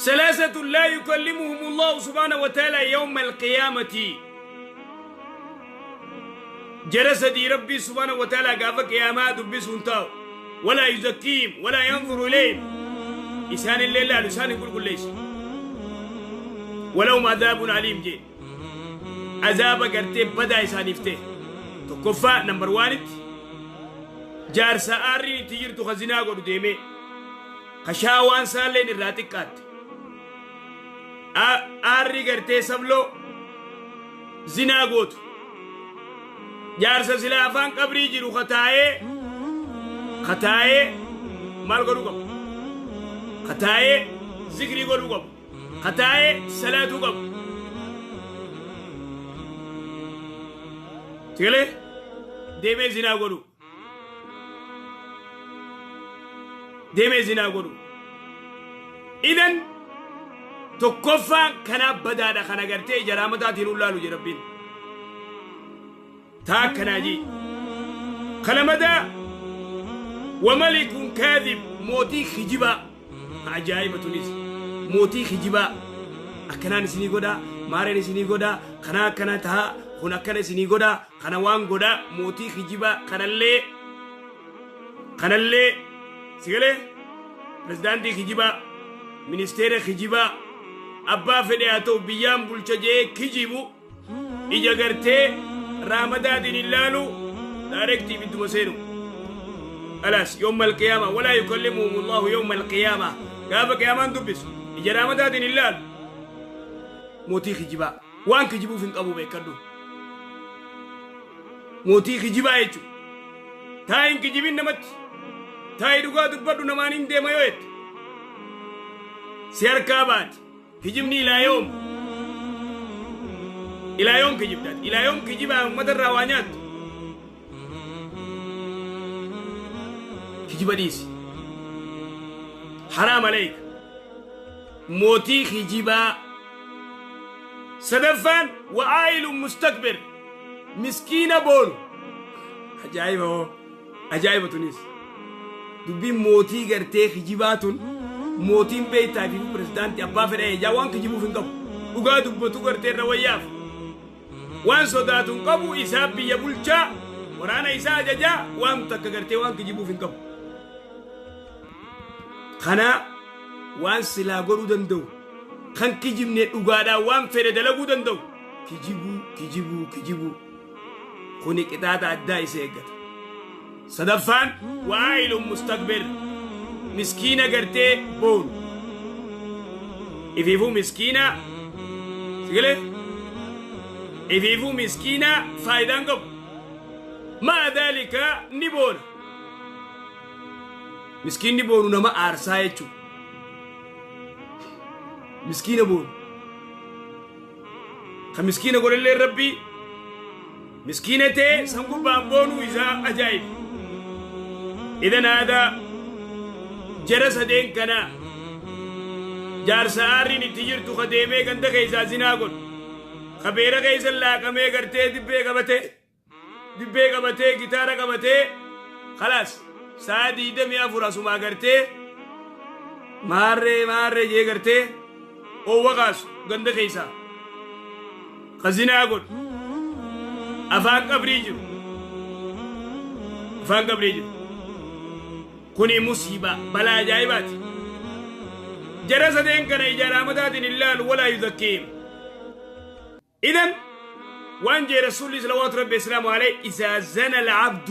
ثلاثة لا يكلمهم الله سبحانه وتعالى يوم القيامة. Jara sadii Rabbii سبحانه وتعالى gaafa qiyaamaa dubbisuu hin taa'u. ولا يزكيهم ولا ينظر إليهم. Isaan illee laalu, isaan hin qulqulleessu. ولهم عذاب أليم jee. Azaaba gartee badaa isaaniif ta'e. Tokkoffaa, number one itti, jaarsa aarriin itti jirtu ka zinaa godhu deemee, ka shaawaan isaalleen irraa xiqqaatte. Aarri gartee sabloo zinaa gootu. Jaarsa silaa afaan qabrii jiru ka taa'ee maal godhuu qabu? Ka taa'ee zikrii godhuu qabu. Ka taa'ee salaatuu qabu. Sigalee deemee zinaa godhu. Deemee zinaa godhu. Idan tokkoffaan kanaaf badaadha, kana gartee ija raamataatiin ulaalu jedha Rabbiin. Taa akkanaa jii. Kana madaa وملك كاذب, mootii kijibaa. Ajaa'iba tunis, mootii kijibaa. Akkanaan isinii godhaa, maareen isinii godhaa, kana akkana tahaa, kun akkana isinii godhaa, kana waan godhaa, mootii kijibaa. Kanallee sigalee pirezidaantii kijibaa, ministeera kijibaa, abbaa fedhe haa ta'u, biyyaan bulcha jee kijibu, ija gartee raamadaatiin hin laalu, direct ibidduma seenu. خلاص يوم القيامة ولا يكلمهم الله يوم القيامة. Gaafa qiyaamaan dubbisu, ija raamadaatiin hin laalu. Mootii kijibaa waan kijibuuf hin qabu, beekadhu. Mootii kijibaa jechuudha. Taa hin kijibin namatti, taa'i dhugaa dubbadhu, namaan hin deema yoo jette si harkaa baati kijibni. Ilaa yoom, ilaa yoom kijibdaati? Ilaa yoom kijibaa uummata irraa waa nyaattu? Kijiba dhiisi, حرام عليك. Mootii kijibaa. Sadaffaan وعائل مستكبر, miskiina boonu. Ajaa'iba hoo, ajaa'iba tunis dubbiin mootii gartee kijibaa tun. Mootiin beektaa fi pirezidaantii abbaa fedha ejaa waan kijibuuf hin qabu, dhugaa dubbatu gartee irra wayyaaf, waan sodaatu hin qabu. Isaa biyya bulchaa, waraana isaa ajajaa, waan takka gartee waan kijibuuf hin qabu. Kana waan silaa godhuu danda'u, kan kijibne dhugaadhaan waan fedhe dalaguu danda'u, kijibuu, kijibuu, kijibuu kuni qixaaxa addaa isa eeggata. Sadaffaan وعائل مستكبر, miskiina gartee boonu, ifiifuu miskiina, sigalee ifiifuu miskiina, faayidaan qabu, مع ذلك ni boona. Miskiinni boonu nama aarsaa jechuudha. Miskiina boonu ka miskiina godhallee Rabbii miskiina ta'e san gubbaan boonuu isaa ajaa'ib. Idan aadaa jara sadeen kana, jaarsa aarriin itti jirtu ka deemee ganda keessaa zinaa godhu, ka beera keessa laaqamee gartee dibbee qabatee gitaara qabatee, خلاص sa'a 24 asumaa gartee maarree maarree jee gartee oowwa kaasu ganda keessaa, ka zinaa godhu, afaan qabrii jiru, afaan qabrii jiru, kuni musiibaa balaa ajaa'ibaati. Jara sadeen kana ija raamataatiin hin laalu, ولا يزكيهم. Idan waan jee Rasuulli صلوات ربي وسلامه عليه: إذا زنى العبد,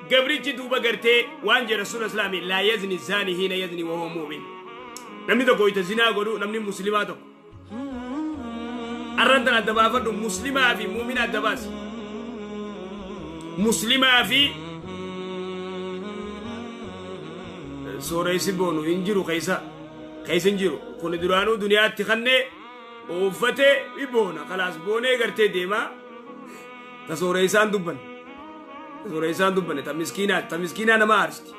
gabrichi duuba gartee waan jee Rasuula islaami: لا يزني الزاني حين يزني وهو مؤمن. Namni tokko ita zinaa godhu, namni muslimaa tokko, arran tan adda baafadhu, muslimaa fi mu'mina adda baasi. Muslimaa fi sooressi boonu hin jiru, keessa hin jiru. Kun duraanuu duniyaatti kannee uffate boona, خلاص boonee gartee deemaa. Ta sooreessaan dubbanne, ta sooreessaan dubbanne, ta miskiinaa, ta miskiinaa nama aarsiti,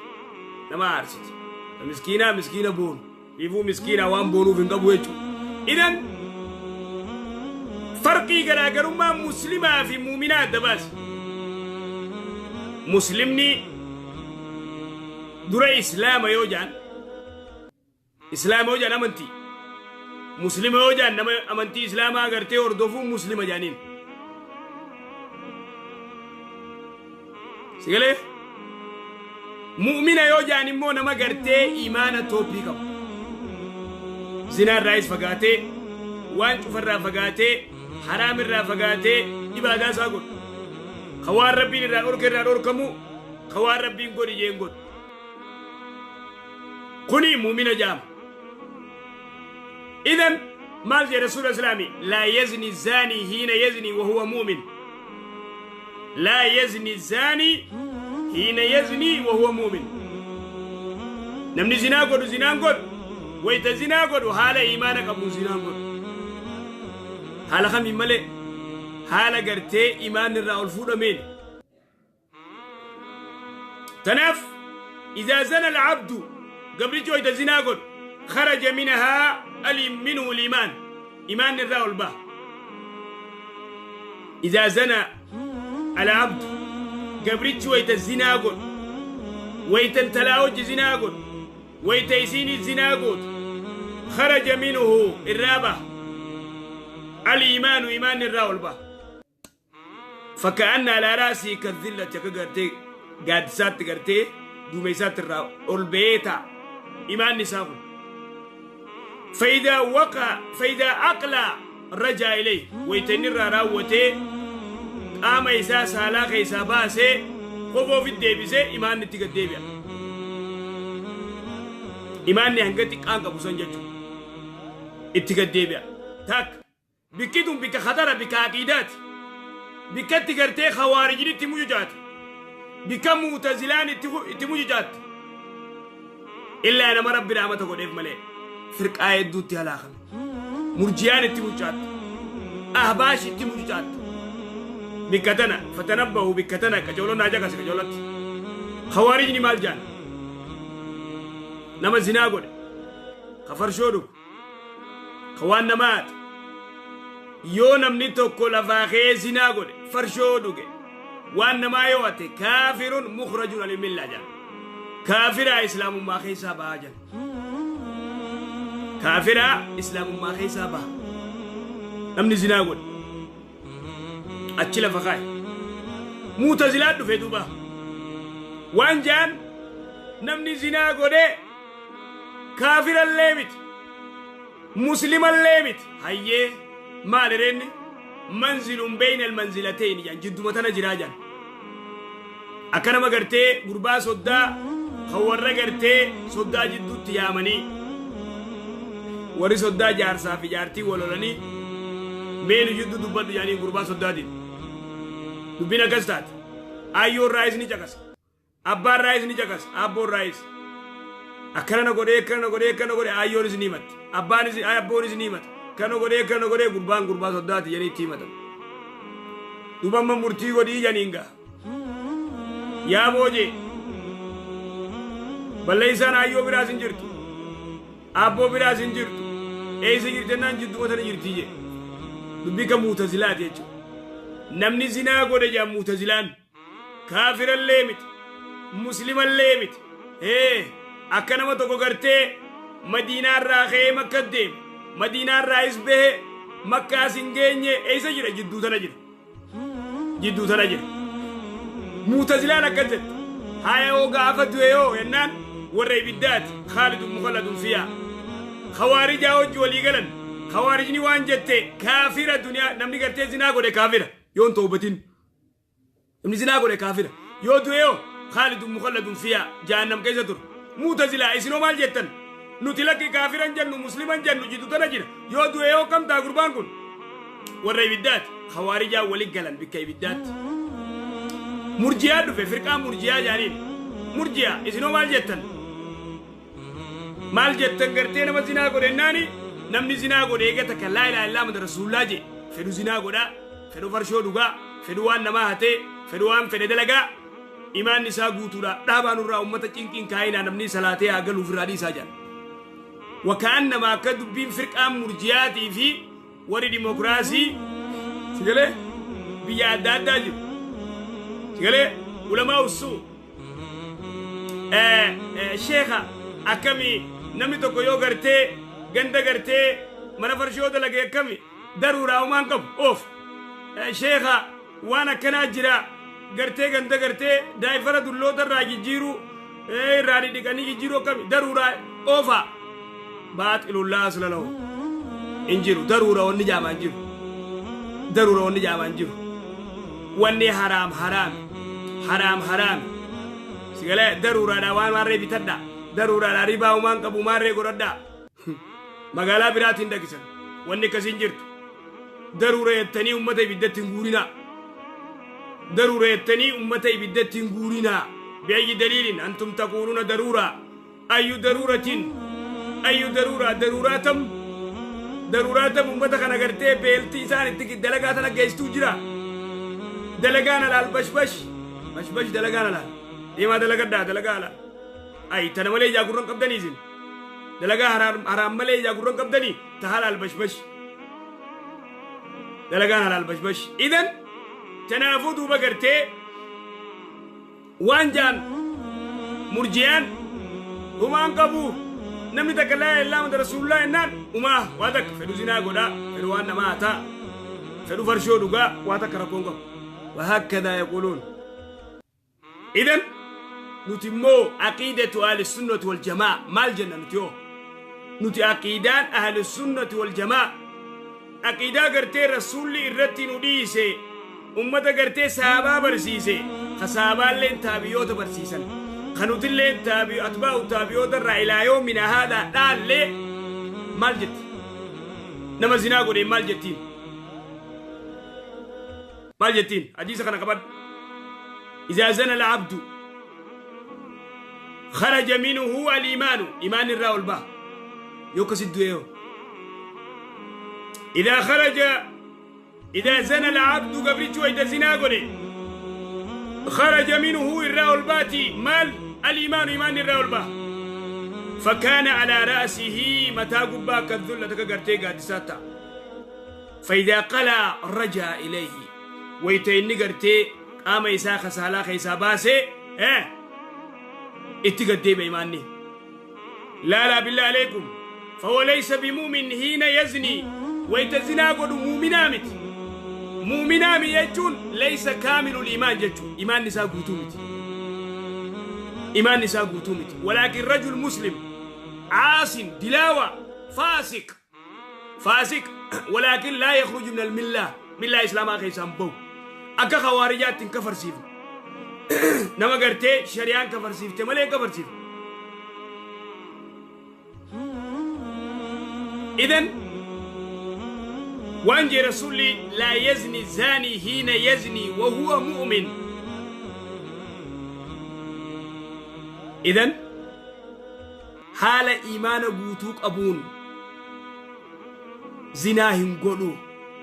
nama aarsiti. Ta miskiinaa, miskiina boonu, ifuu miskiinaa waan boonuuf hin qabu jechuudha. Idan farqii garaagarummaa muslimaa fi muuminaa adda baasi. Muslimni dura islaama yoo jaan, islaama yoo jaan amantii. Muslima yoo jaan nama amantii Islaamaa gartee hordofuu muslima jaaniin. Sigalee? Mu'mina yoo jaan immoo nama gartee imaana tooppii qabu. Zinaa irraayis fagaatee, waan cufarraa fagaatee, haraam irraa fagaatee ibaadaa isaa godhu. Ka waan Rabbiin irraa dhorke irraa dhorkamu, ka waan Rabbiin godhi jeen godhu. Kuni mu'mina jaama. Idan maal jedhe Rasuula Islaami? Laa yazni zaanii hiina yazni wa huwa mu'min. Laa yazni zaanii hiina yazni wa huwa mu'min. Namni zinaa godhu zinaan godhu wayta zinaa godhu haala imaana qabuun zinaan godhu. Haala kamiin malee haala gartee imaanni irraa ol fuudhameen. Tanaaf إذا زنى العبد gabrichi wayta zinaa godhu خرج منها منه الإيمان إيمان irraa ol baha. إذا زنى العبد gabrichi wayta zinaa godhu wayta intalaa hojji zinaa godhu wayta isiini zinaa gootu خرج منه irraa baha الإيمان إيمان irraa ol baha. فكأن على رأسه كالظلة akka gartee gaaddisaatti gartee duumeysaatti irraa ol ba'ee ta'a imaanni isaa kun. فإذا وقع فإذا أقلع رجع إليه wayta inni irraa raawwatee qaama isaa saalaa keessaa baasee qofoo ofitti deebisee imaanni itti gad deebi'a. Imaanni hanga xiqqaan qabu san jechuudha. Itti gad deebi'a. Takka bikki tun bikka khatara bikka aqiidaati. Bikka itti gartee khawaarijin itti mujujaate. Bikka mu'tazilaan itti mujujaate. Illaa nama Rabbi rahmata godheef malee firqaa hedduutti halaakame. Murjiyaan itti mucaatte. Ahbaash itti mucaatte. Bikka tana fatanabbahu bikka tana qacoolon naa caqase qacoolatti. Khawaarijni maal jaan? Nama zinaa godhe. Ka farshoo dhugu. Ka waan namaa hate. Yoo namni tokko lafaa ka'ee zinaa godhe farshoo dhuge waan namaa yoo hate كافر مخرج عن الملة jaan. Kaafiraa islaamummaa keessaa bahaa jaan. Kaafiraa islaamummaa keessaa baha. Namni zinaa godhe. Achi lafa kaa'e. Muutazilaan dhufe duuba. Waan jaan namni zinaa godhe kaafirallee miti. Muslimallee miti. Hayyee maal ireenni? منزل بين المنزلتين jaan jidduma tana jiraa jaan. Akka nama gartee gurbaa soddaa kan warra gartee soddaa jidduutti yaamanii warri soddaa jaarsaa fi jaartii wal lolanii mee nu jidduu dubbadhu jaanii gurbaa soddaatiin. Dubbiin akkas taate. Ayyoon raayis ni caqasa. Abbaan raayis ni caqasa. Abboon raayis. Akkana na godhee akkana na godhee akkana na godhee ayyoonis ni himatti. Abbaanis abboonis ni himata. Akkana godhee akkana godhee gurbaan gurbaa soddaati jedhanii itti himatan. Duuba amma murtii godhii janiin gaa. Yaa boojee. Balleessaan ayyoo biraas hin jirtu. Abboo biraas hin jirtu. Eessa jirti jennaan jidduma tana jirti jee. Dubbii kan muutazilaati jechuudha. Namni zinaa godhe jedhan muutazilaan. Kaafirallee miti. Muslimallee miti. Ee akka nama tokko gartee Madiinaarraa ka'ee Makka deeme. Madiinaarraayis bahe Makkaas hin geenye eessa jira jidduu tana jira. Jidduu tana jira. Muutazilaan akkas jette. Haya yoo gaafa du'e yoo jennaan warra ibiddaati. خالد مخلد فيها. Khawaarijaa hojii walii galan. Khawaarijni waan jette kaafira duniyaa namni gartee zinaa godhe kaafira yoo hin toobatin. Namni zinaa godhe kaafira. Yoo du'e yoo خالد مخلد فيها jahannam keessa ture. Muutazilaa isinoo maal jettan? Nuti lakki kaafiran jennu musliman jennu jiddu tana jira. Yoo du'e yoo kam ta'a gurbaan kun? Warra ibiddaati. Khawaarijaa wali galan bikka ibiddaatti. Murjiyaa dhufe firqaa murjiyaa jaaniin. Murjiyaa isinoo maal jettan? Maal jettan gartee nama zinaa godhe jennaani namni zinaa godhe eega takka لا إله إلا الله محمد رسول الله jee fedhu zinaa godhaa fedhu farshoo dhugaa fedhu waan namaa hatee fedhu waan fedhe dalagaa imaanni isaa guutuudha dhaabaa nurraa ummata cinqiin kaayinaa namni salaatee haa galuuf irraa dhiisaa jedhan. وكأنما akka dubbiin firqaan murjiyaatii fi warri dimokiraasii sigalee biyya adda addaa jiru. Sigalee ulamaa ussuu sheeka akkamii namni tokko yoo gartee ganda gartee Mana farshoo dalage akkami? Daruuraa humaan qabu oof. Sheekha, waan akkanaa jira, gartee ganda gartee daayfara dulloota irraa jijjiiruu, irraa dhidhiqanii jijjiiruu akkami? Daruuraa oofa. Baaxilun laa asla lahu. Hin jiru daruura wanni jaamaa hin jiru. Daruura wanni jaamaa hin jiru. Wanni haraam haraami. Haraam haraami. Sigalee daruuraadhaa waan maarree bitadhaa. Daruuraadhaa ribaa humaan qabu maarree godhadhaa. Magaalaa biraatiin dhaqisan. Wanni akkasii hin jirtu. Daruura jettanii ummata ibiddatti hin guurinaa. Daruura jettanii ummata ibiddatti hin guurinaa. Bi'ayyi daliilin antum taquuluuna daruuraa. Ayyu daruuratin ayyu daruuraa daruuraa tam daruuraa tam ummata kana gartee beelti isaan itti dalagaa tana geessituu jira. Dalagaan halaal bashbash bashbash dalagaan halaal. Deemaa dalagadhaa dalagaa halaal. Ay tana malee ijaa gurran qabdanii isin. Dalagaa haraam malee ijaa gurran qabdanii ta halaal bashbash. Dalagaan halaal bashbash. Idan tanaafuu duuba gartee waan jaan murjiyaan humaan qabu, namni takka laa ilaaha Muhammad rasuulullah jennaan umaa waa takka fedhu zinaa godhaa, fedhu waan namaa hataa, fedhu farshoo dhugaa, waa takka rakkoon qabu. Wahakkadaa yaquuluun. Idan nuti immoo aqiidatu ahli sunnati wal jamaa maal jenna nuti hoo? Nuti aqiidaan ahli sunnati wal jamaa aqiidaa gartee rasuulli irratti nu dhiise, ummata gartee sahabaa barsiise, ka sahabaalleen taabiyoota barsiisan, ka nutilleen taabi atbaa'u taabiyoota irraa ilaa yoomina haadhaa dhaallee maal jetti? Nama zinaa godheen maal jettiin? Maal jettiin? Hadiisa kana qabadhu. Izaa zana al-abdu kharaja minhu al-imaanu, imaanni irraa ol baha. Yoo akkasitti du'e hoo? Idaa kharaja idaa zana al-abdu, gabrichi wayta zinaa godhe, kharaja minhu, irraa ol baati maal? Al-imaanu, imaanni irraa ol baha. Fakkaana alaa ra'sihi, mataa gubbaa akka dhulla takka gartee gaaddisaa ta'a. Fa'idaa qalaa rajaa ilayhi, wayta inni gartee qaama isaa kasaalaa keessaa baasee itti gad deebi'a imaanni. Laalaa billah aleykum, fahuwa laysa bimu'min hiina yazni, wayta zinaa godhu mu'minaa miti. Mu'minaa mi jechuun laysa kaamilul iimaan jechu, imaanni isaa guutuu miti. Imaanni isaa guutuu miti. Walaakin rajul muslim caasin dilaawa faasiq faasiq, walaakin laa yakhruju min almillaa, millaa islaamaa keessaa hin bahu. Akka kawaarijaatti hin kafarsiifne. Nama gartee shari'aan kafarsiifte malee hin kafarsiifne. Idan waan jee rasuulli, laa yazni zaanii hiina yazni wa huwa mu'min. Idan haala imaana guutuu qabuun zinaa hin godhu,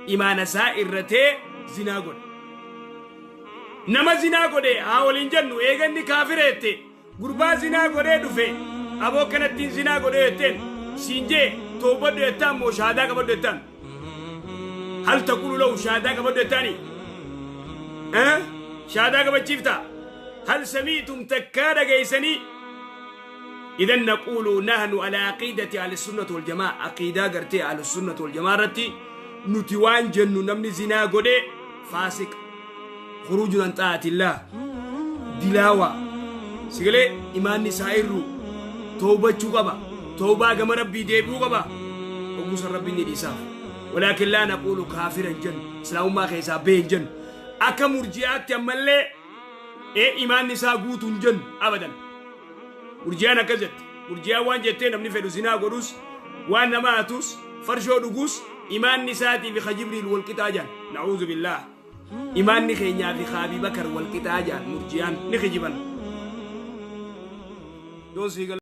imaana isaa irratee zinaa godhe. Nama zinaa godhe haa waliin jennu, eega inni kaafira jette, gurbaa zinaa godhee dhufe, aboo kanattiin zinaa godhee jetteen siin jee, toobadhu jettaan moo shahaadaa qabadhu jettaan? Hal taqulu lahu shahaadaa qabadhu jettaani? Shahaadaa qabachiifta? Hal sami'tum, takkaa dhageessanii? Idan naquulu nahnu ala aqiidati ahli sunnati wal jamaa, aqiidaa gartee ahli sunnati wal jamaa irratti nuti waan jennu, namni zinaa godhe faasiqa, khuruujun an xaa'atillah, dilaawa sigalee, imaanni isaa irru, towbachuu qaba, towbaa gama rabbii deebi'uu qaba, oggusan rabbiin ni dhiisaaf. Walaakin laa naquulu kaafira hin jennu, islaamummaa keessaa bahe hin jennu akka murji'aatti. Ammallee ee imaanni isaa guutu hin jennu abadan. Murji'aan akkas jette. Murji'aan waan jettee, namni fedhu zinaa godhus, waan nama hatus, farshoo dhugus, imaanni isaatii fi ka Jibriil wal qixaa jedhan. Na'uuzu billaah. Imaanni keenyaa fi ka Abii Bakar wal qixaa jedhan murji'aan, ni kijiban. Yoon sii galee.